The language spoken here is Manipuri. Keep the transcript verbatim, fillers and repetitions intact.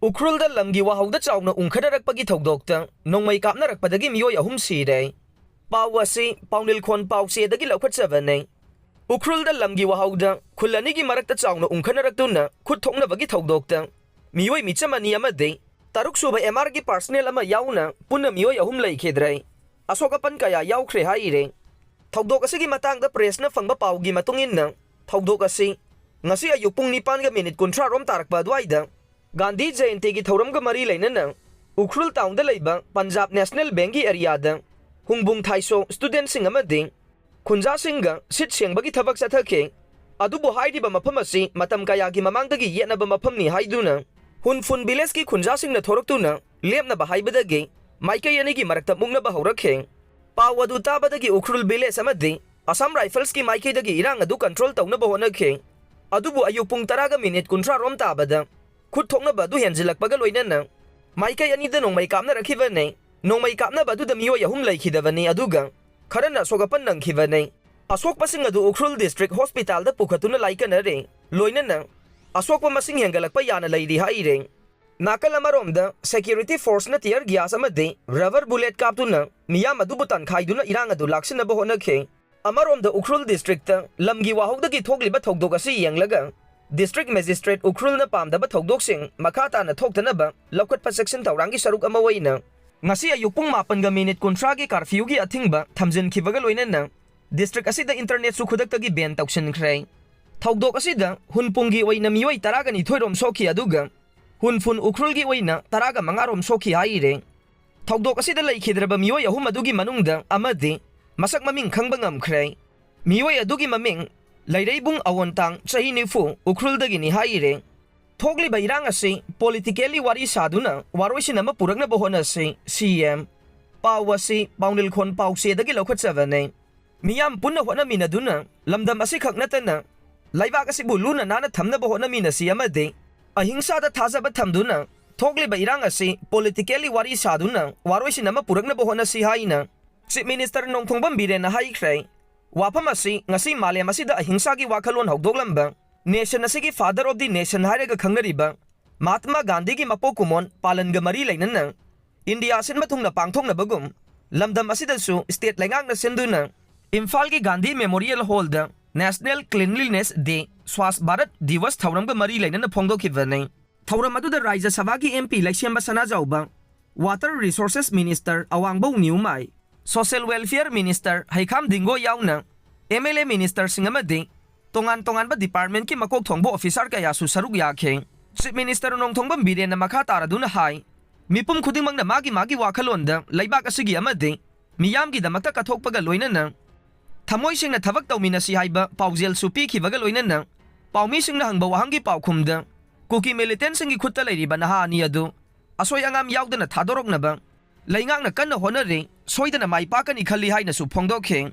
ꯎꯈ꯭ꯔꯨꯜꯗ ꯂꯝꯒꯤ ꯋꯥꯍꯧꯗ ꯆꯥꯎꯅ ꯎꯪꯈꯠꯅꯔꯛꯄꯒꯤ ꯊꯧꯗꯣꯛꯇ ꯅꯣꯡꯃꯩ ꯀꯥꯞꯅꯔꯛꯄꯗꯒꯤ ꯃꯤꯑꯣꯏ ꯑꯍꯨꯝ ꯁꯤꯔꯦ꯫ ꯄꯥꯎ ꯑꯁꯤ ꯄꯥꯎꯅꯤꯜꯈꯣꯟ ꯄꯥꯎꯆꯦꯗꯒꯤ ꯂꯧꯈꯠꯆꯕꯅꯤ꯫ ꯎꯈ꯭ꯔꯨꯜꯗ ꯂꯝꯒꯤ ꯋꯥꯍꯧꯗ ꯈꯨꯜ ꯑꯅꯤꯒꯤ ꯃꯔꯛꯇ ꯆꯥꯎꯅ ꯎꯪꯈꯠꯅꯔꯛꯇꯨꯅ ꯈꯨꯠ ꯊꯣꯛꯅꯕꯒꯤ ꯊꯧꯗꯣꯛꯇ ꯃꯤꯑꯣꯏ ꯃꯤꯆꯝ ꯑꯅꯤ ꯑꯃꯗꯤ ꯇꯔꯨꯛ ꯁꯨꯕ ꯑꯦꯝ ꯑꯥꯔꯒꯤ ꯄꯥꯔꯁꯅꯦꯜ ꯑꯃ ꯌꯥꯎꯅ ꯄꯨꯟꯅ ꯃꯤꯑꯣꯏ ꯑꯍꯨꯝ ꯂꯩꯈꯤꯗ꯭ꯔꯦ꯫ ꯑꯁꯣꯛ ꯑꯄꯟ ꯀꯌꯥ ꯌꯥꯎꯈ꯭ꯔꯦ ꯍꯥꯏꯔꯦ꯫ ꯊꯧꯗꯣꯛ ꯑꯁꯤꯒꯤ ꯃꯇꯥꯡꯗ ꯄ꯭ꯔꯦꯁꯅ ꯐꯪꯕ ꯄꯥꯎꯒꯤ ꯃꯇꯨꯡ ꯏꯟꯅ, ꯊꯧꯗꯣꯛ ꯑꯁꯤ ꯉꯁꯤ ꯑꯌꯨꯛ ꯄꯨꯡ ꯅꯤꯄꯥꯟꯒ ꯃꯤꯅꯤꯠ ꯀꯨꯟꯊ꯭ꯔꯥ ꯔꯣꯝ ꯇꯥꯔꯛꯄ ꯑꯗꯨꯋꯥꯏꯗ ꯒꯥꯟꯙꯤ ꯖꯌꯟꯇꯤꯒꯤ ꯊꯧꯔꯝꯒ ꯃꯔꯤ ꯂꯩꯅꯅ ꯎꯈ꯭ꯔꯨꯜ ꯇꯥꯎꯟꯗ ꯂꯩꯕ ꯄꯟꯖꯥꯕ ꯅꯦꯁꯅꯦꯜ ꯕꯦꯡꯛꯒꯤ ꯑꯦꯔꯤꯌꯥꯗ ꯍꯨꯡꯕꯨꯡ ꯊꯥꯏꯁꯣ ꯁ꯭ꯇꯨꯗꯦꯟꯠꯁꯤꯡ ꯑꯃꯗꯤ ꯈꯨꯟꯖꯥꯁꯤꯡꯒ ꯁꯤꯠ ꯁꯦꯡꯕꯒꯤ ꯊꯕꯛ ꯆꯠꯊꯈꯤ꯫ ꯑꯗꯨꯕꯨ ꯍꯥꯏꯔꯤꯕ ꯃꯐꯝ ꯑꯁꯤ ꯃꯇꯝ ꯀꯌꯥꯒꯤ ꯃꯃꯥꯡꯗꯒꯤ ꯌꯦꯠꯅꯕ ꯃꯐꯝꯅꯤ ꯍꯥꯏꯗꯨꯅ ꯍꯨꯟꯐꯨꯟ ꯚꯤꯂꯦꯖꯀꯤ ꯈꯨꯟꯖꯥꯁꯤꯡꯅ ꯊꯣꯔꯛꯇꯨꯅ ꯂꯦꯞꯅꯕ ꯍꯥꯏꯕꯗꯒꯤ ꯃꯥꯏꯀꯩ ꯑꯅꯤꯒꯤ ꯃꯔꯛꯇ ꯃꯨꯛꯅꯕ ꯍꯧꯔꯛꯈꯤ꯫ ꯄꯥꯎ ꯑꯗꯨ ꯇꯥꯕꯗꯒꯤ ꯎꯈ꯭ꯔꯨꯜ ꯚꯤꯂꯦꯖ ꯑꯃꯗꯤ ꯑꯁꯥꯝ ꯔꯥꯏꯐꯜꯁꯀꯤ ꯃꯥꯏꯀꯩꯗꯒꯤ ꯏꯔꯥꯡ ꯑꯗꯨ ꯀꯟꯇ꯭ꯔꯣꯜ ꯇꯧꯅꯕ ꯍꯣꯠꯅꯈꯤ꯫ ꯑꯗꯨꯕꯨ ꯑꯌꯨꯛ ꯄꯨꯡ ꯇꯔꯥꯒ ꯃꯤꯅꯤꯠ ꯀꯨꯟꯊ꯭ꯔꯥ ꯔꯣꯝ ꯇꯥꯕꯗ ꯈꯨꯠ ꯊꯣꯛꯅꯕ ꯑꯗꯨ ꯍꯦꯟꯖꯤꯜꯂꯛꯄꯒ ꯂꯣꯏꯅꯅ ꯃꯥꯏꯀꯩ ꯑꯅꯤꯗ ꯅꯣꯡꯃꯩ ꯀꯥꯞꯅꯔꯛꯈꯤꯕꯅꯤ꯫ ꯅꯣꯡꯃꯩ ꯀꯥꯞꯅꯕ ꯑꯗꯨꯗ ꯃꯤꯑꯣꯏ ꯑꯍꯨꯝ ꯂꯩꯈꯤꯗꯕꯅꯤ, ꯑꯗꯨꯒ ꯈꯔꯅ ꯑꯁꯣꯛ ꯑꯄꯟ ꯅꯪꯈꯤꯕꯅꯤ꯫ ꯑꯁꯣꯛꯄꯁꯤꯡ ꯑꯗꯨ ꯎꯈ꯭ꯔꯨꯜ ꯗꯤꯁꯇ꯭ꯔꯤꯛ ꯍꯣꯁꯄꯤꯇꯥꯜꯗ ꯄꯨꯈꯠꯇꯨꯅ ꯂꯥꯏꯀꯠꯅꯔꯦ꯫ ꯂꯣꯏꯅꯅ ꯑꯁꯣꯛꯄ ꯃꯁꯤꯡ ꯍꯦꯟꯒꯠꯂꯛꯄ ꯌꯥꯅ ꯂꯩꯔꯤ ꯍꯥꯏꯔꯦ꯫ ꯅꯥꯀꯜ ꯑꯃꯔꯣꯝꯗ ꯁꯦꯀ꯭ꯌꯨꯔꯤꯇꯤ ꯐꯣꯔꯁꯅ ꯇꯤꯌꯔ ꯒ꯭ꯌꯥꯁ ꯑꯃꯗꯤ ꯔꯕꯔ ꯕꯨꯂꯦꯠ ꯀꯥꯞꯇꯨꯅ ꯃꯤꯌꯥꯝ ꯑꯗꯨꯕꯨ ꯇꯥꯟꯈꯥꯏꯗꯨꯅ ꯏꯔꯥꯡ ꯑꯗꯨ ꯂꯥꯛꯁꯤꯟꯅꯕ ꯍꯣꯠꯅꯈꯤ꯫ ꯑꯃꯔꯣꯝꯗ ꯎꯈ꯭ꯔꯨꯜ ꯗꯤꯁꯇ꯭ꯔꯤꯛꯇ ꯂꯝꯒꯤ ꯋꯥꯍꯧꯗꯒꯤ ꯊꯣꯛꯂꯤꯕ ꯊꯧꯗꯣꯛ ꯑꯁꯤ ꯌꯦꯡꯂꯒ ꯗꯤꯁꯇ꯭ꯔꯤꯛ ꯃꯦꯖꯤꯁꯇ꯭ꯔꯦꯠ ꯎꯈ꯭ꯔꯨꯜꯅ ꯄꯥꯝꯗꯕ ꯊꯧꯗꯣꯛꯁꯤꯡ ꯃꯈꯥ ꯇꯥꯅ ꯊꯣꯛꯇꯅꯕ ꯂꯧꯈꯠꯄ ꯆꯦꯛꯁꯤꯟ ꯊꯧꯔꯥꯡꯒꯤ ꯁꯔꯨꯛ ꯑꯃ ꯑꯣꯏꯅ ꯉꯁꯤ ꯑꯌꯨꯛ ꯄꯨꯡ ꯃꯥꯄꯟꯒ ꯃꯤꯅꯤꯠ ꯀꯨꯟꯊ꯭ꯔꯥꯒꯤ ꯀꯥꯔꯐ꯭ꯌꯨꯒꯤ ꯑꯊꯤꯡꯕ ꯊꯝꯖꯤꯟꯈꯤꯕꯒ ꯂꯣꯏꯅꯅ ꯗꯤꯁꯇ꯭ꯔꯤꯛ ꯑꯁꯤꯗ ꯏꯟꯇꯔꯅꯦꯠꯁꯨ ꯈꯨꯗꯛꯇꯒꯤ ꯕꯦꯟ ꯇꯧꯁꯤꯟꯈ꯭ꯔꯦ꯫ ꯊꯧꯗꯣꯛ ꯑꯁꯤꯗ ꯍꯨꯟꯄꯨꯡꯒꯤ ꯑꯣꯏꯅ ꯃꯤꯑꯣꯏ ꯇꯔꯥꯒ ꯅꯤꯊꯣꯏ ꯔꯣꯝ ꯁꯣꯛꯈꯤ, ꯑꯗꯨꯒ ꯍꯨꯟꯐꯨꯟ ꯎꯈ꯭ꯔꯨꯜꯒꯤ ꯑꯣꯏꯅ ꯇꯔꯥꯒ ꯃꯉꯥ ꯔꯣꯝ ꯁꯣꯛꯈꯤ ꯍꯥꯏꯔꯦ꯫ ꯊꯧꯗꯣꯛ ꯑꯁꯤꯗ ꯂꯩꯈꯤꯗ꯭ꯔꯕ ꯃꯤꯑꯣꯏ ꯑꯍꯨꯝ ꯑꯗꯨꯒꯤ ꯃꯅꯨꯡꯗ ꯑꯃꯗꯤ ꯃꯁꯛ ꯃꯃꯤꯡ ꯈꯪꯕ ꯉꯝꯈ꯭ꯔꯦ꯫ ꯃꯤꯑꯣꯏ ꯑꯗꯨꯒꯤ ꯃꯃꯤꯡ ꯂꯩꯔꯩꯕꯨꯡ ꯑꯋꯣꯟꯇꯥꯡ, ꯆꯍꯤ ꯅꯤꯐꯨ, ꯎꯈ꯭ꯔꯨꯜꯗꯒꯤꯅꯤ ꯍꯥꯏꯔꯦ꯫ ꯊꯣꯛꯂꯤꯕ ꯏꯔꯥꯡ ꯑꯁꯤ ꯄꯣꯂꯤꯇꯤꯀꯦꯜꯂꯤ ꯋꯥꯔꯤ ꯁꯥꯗꯨꯅ ꯋꯥꯔꯣꯏꯁꯤꯟ ꯑꯃ ꯄꯨꯔꯛꯅꯕ ꯍꯣꯠꯅꯁꯤ, ꯁꯤ ꯑꯦꯝ꯫ ꯄꯥꯎ ꯑꯁꯤ ꯄꯥꯎꯅꯤꯜꯈꯣꯟ ꯄꯥꯎꯆꯦꯗꯒꯤ ꯂꯧꯈꯠꯆꯕꯅꯤ꯫ ꯃꯤꯌꯥꯝ ꯄꯨꯟꯅ ꯍꯣꯠꯅꯃꯤꯟꯅꯗꯨꯅ ꯂꯝꯗꯝ ꯑꯁꯤꯈꯛ ꯅꯠꯇꯅ ꯂꯩꯕꯥꯛ ꯑꯁꯤꯕꯨ ꯂꯨꯅ ꯅꯥꯟꯅ ꯊꯝꯅꯕ ꯍꯣꯠꯅꯃꯤꯟꯅꯁꯤ ꯑꯃꯗꯤ ꯑꯍꯤꯡꯁꯥꯗ ꯊꯥꯖꯕ ꯊꯝꯗꯨꯅ ꯊꯣꯛꯂꯤꯕ ꯏꯔꯥꯡ ꯑꯁꯤ ꯄꯣꯂꯤꯇꯤꯀꯦꯜꯂꯤ ꯋꯥꯔꯤ ꯁꯥꯗꯨꯅ ꯋꯥꯔꯣꯏꯁꯤꯟ ꯑꯃ ꯄꯨꯔꯛꯅꯕ ꯍꯣꯠꯅꯁꯤ ꯍꯥꯏꯅ ꯆꯤꯐ ꯃꯤꯅꯤꯁꯇꯔ ꯅꯣꯡꯊꯣꯡꯕꯝ ꯕꯤꯔꯦꯟꯅ ꯍꯥꯏꯈ꯭ꯔꯦ꯫ ꯋꯥꯐꯝ ꯑꯁꯤ ꯉꯁꯤ ꯃꯥꯂꯦꯝ ꯑꯁꯤꯗ ꯑꯍꯤꯡꯁꯥꯒꯤ ꯋꯥꯈꯜꯂꯣꯟ ꯍꯧꯗꯣꯛꯂꯝꯕ, ꯅꯦꯁꯟ ꯑꯁꯤꯒꯤ ꯐꯥꯗꯔ ꯑꯣꯐ ꯗꯤ ꯅꯦꯁꯟ ꯍꯥꯏꯔꯒ ꯈꯪꯅꯔꯤꯕ ꯃꯍꯥꯠꯃꯥ ꯒꯥꯟꯙꯤꯒꯤ ꯃꯄꯣꯛ ꯀꯨꯝꯑꯣꯟ ꯄꯥꯂꯟꯒ ꯃꯔꯤ ꯂꯩꯅꯅ ꯏꯟꯗꯤꯌꯥ ꯁꯤꯟꯕ ꯊꯨꯡꯅ ꯄꯥꯡꯊꯣꯛꯅꯕꯒꯨꯝ ꯂꯝꯗꯝ ꯑꯁꯤꯗꯁꯨ ꯁ꯭ꯇꯦꯠ ꯂꯩꯉꯥꯛꯅ ꯁꯤꯟꯗꯨꯅ ꯏꯝꯐꯥꯜꯒꯤ Gandhi memorial hall national cleanliness day, Swachh Bharat Diwas ꯊꯧꯔꯝꯒ ꯃꯔꯤ ꯂꯩꯅꯅ ꯐꯣꯡꯗꯣꯛꯈꯤꯕꯅꯤ꯫ ꯊꯧꯔꯝ ꯑꯗꯨꯗ ꯔꯥꯖ꯭ꯌ ꯁꯚꯥꯒꯤ M P Leishemba Sanajaoba, water resources minister Awangbou Newmai, social welfare minister Heikham Dingo ꯌꯥꯎꯅ ꯑꯦꯝ ꯑꯦꯜ ꯑꯦ ꯃꯤꯅꯤꯁꯇꯔꯁꯤꯡ ꯑꯃꯗꯤ ꯇꯣꯉꯥꯟ ꯇꯣꯉꯥꯟꯕ ꯗꯤꯄꯥꯔꯠꯃꯦꯟꯠꯀꯤ ꯃꯀꯣꯛ ꯊꯣꯡꯕ ꯑꯣꯐꯤꯁꯥꯔ ꯀꯌꯥꯁꯨ ꯁꯔꯨꯛ ꯌꯥꯈꯤ꯫ ꯆꯤꯐ ꯃꯤꯅꯤꯁꯇꯔ ꯅꯣꯡꯊꯣꯝꯕꯝ ꯕꯤꯔꯦꯟꯅ ꯃꯈꯥ ꯇꯥꯔꯗꯨꯅ ꯍꯥꯏ, ꯃꯤꯄꯨꯝ ꯈꯨꯗꯤꯡꯃꯛꯅ ꯃꯥꯒꯤ ꯃꯥꯒꯤ ꯋꯥꯈꯜꯂꯣꯟꯗ ꯂꯩꯕꯥꯛ ꯑꯁꯤꯒꯤ ꯑꯃꯗꯤ ꯃꯤꯌꯥꯝꯒꯤꯗꯃꯛꯇ ꯀꯠꯊꯣꯛꯄꯒ ꯂꯣꯏꯅꯅ ꯊꯃꯣꯏ ꯁꯦꯡꯅ ꯊꯕꯛ ꯇꯧꯃꯤꯟꯅꯁꯤ ꯍꯥꯏꯕ ꯄꯥꯎꯖꯦꯜꯁꯨ ꯄꯤꯈꯤꯕꯒ ꯂꯣꯏꯅꯅ ꯄꯥꯎꯃꯤꯁꯤꯡꯅ ꯍꯪꯕ ꯋꯥꯍꯪꯒꯤ ꯄꯥꯎꯈꯨꯝꯗ ꯀꯨꯀꯤ ꯃꯤꯂꯤꯇꯦꯟꯠꯁꯤꯡꯒꯤ ꯈꯨꯠꯇ ꯂꯩꯔꯤꯕ ꯅꯍꯥ ꯑꯅꯤ ꯑꯗꯨ ꯑꯁꯣꯏ ꯑꯉꯥꯝ ꯌꯥꯎꯗꯅ ꯊꯥꯗꯣꯔꯛꯅꯕ ꯂꯩꯉꯥꯛꯅ ꯀꯟꯅ ꯍꯣꯠꯅꯔꯤ, ꯁꯣꯏꯗꯅ ꯃꯥꯏ ꯄꯥꯛꯀꯅꯤ ꯈꯜꯂꯤ ꯍꯥꯏꯅꯁꯨ ꯐꯣꯡꯗꯣꯛꯈꯤ꯫